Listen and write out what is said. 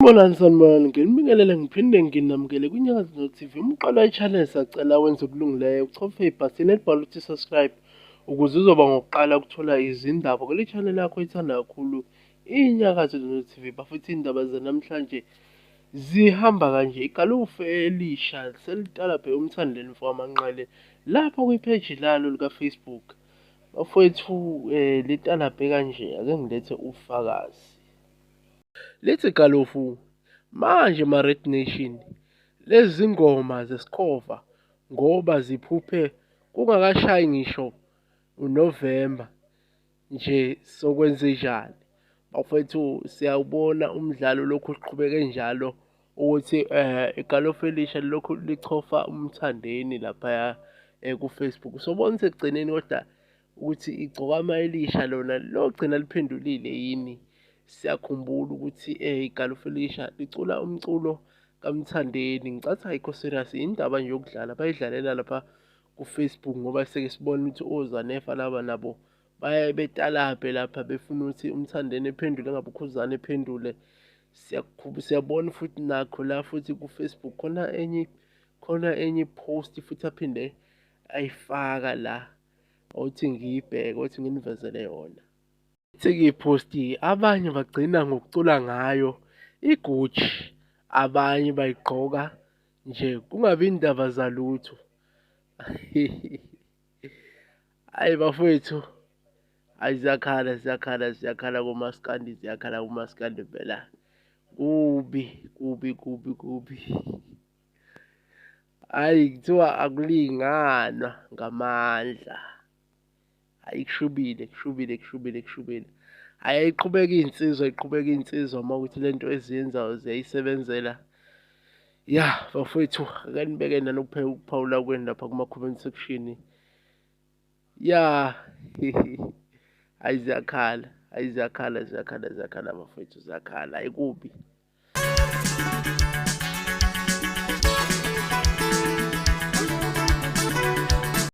Sanibonani, sanibonani, nginibingelele ngiphinde nginamukele kwiNyakatho TV. Umqalo we-channel sacela wenze okulungileyo uchofe ibhathini elibhalwe ukuthi subscribe ukuze uzoba ngokuqala ukuthola izindaba kule channel yakho oyithanda kakhulu iNyakatho TV. Bafethu iy'ndaba zanamhlanje zihamba kanje, igalufu elisha selitalabhe uMthandeni mfokaManqele lapha kwipheji lalo likaFacebook. Bafowethu litalabhe kanje, ake ngilethe ubufakazi. Lithi galufu, manje ma-Red Nation, lezi ngoma zesikhova ngoba ziphuphe kungakashayi ngisho uNovemba nje sokwenzenjani? Bafethu siyawubona umdlalo lokhu uqhubeke njalo ukuthi igalofu elisha lilokhu lichofa uMthandeni laphaya ku-Facebook. Sobona ukuthi ekugcineni kodwa ukuthi igcokama elisha lona logcina liphendulile yini. Siyakhumbula ukuthi igalofu elisha licula umculo kaMthandeni. Ngicathi ayikho serious, indaba nje yokudlala bayidlalela lapha ku-Facebook ngoba seke sibona ukuthi oZanefa laba nabo baye betalabhe lapha befuna ukuthi uMthandeni ephendule ngabe uKhuzani ephendule. Siyabona futhi nakho la futhi ku-Facebook khona enye khona enye i-post futhi aphinde ayifaka la othi ngiyibheke othi nginivezele yona. Ithi-ke i-post abanye bagcina ngokucula ngayo i-Gucci abanye bayigqoka nje kungabi indaba zalutho. Hhayi bafowethu, hhayi ziyakhala ziyakhala ziyakhala komaskandi ziyakhala kumaskandi impela. Kubi kubi kubi kubi. Hhayi kuthiwa akulinganwa ngamandla. Hhayi kushubile kushubile kushubile kushubile. Hhayi ayiqhubeke iy'nsizwa ayiqhubeke iy'nsizwa uma kuwukuthi le nto eziyenzayo ziyayisebenzela. Ya bafowethu ake nibeke nani ukuphawula kwenu lapha kuma-comment section. Ya hhayi ziyakhala hhayi ziyakhala ziyakhala ziyakhala bafowethu ziyakhala hhayi kubi.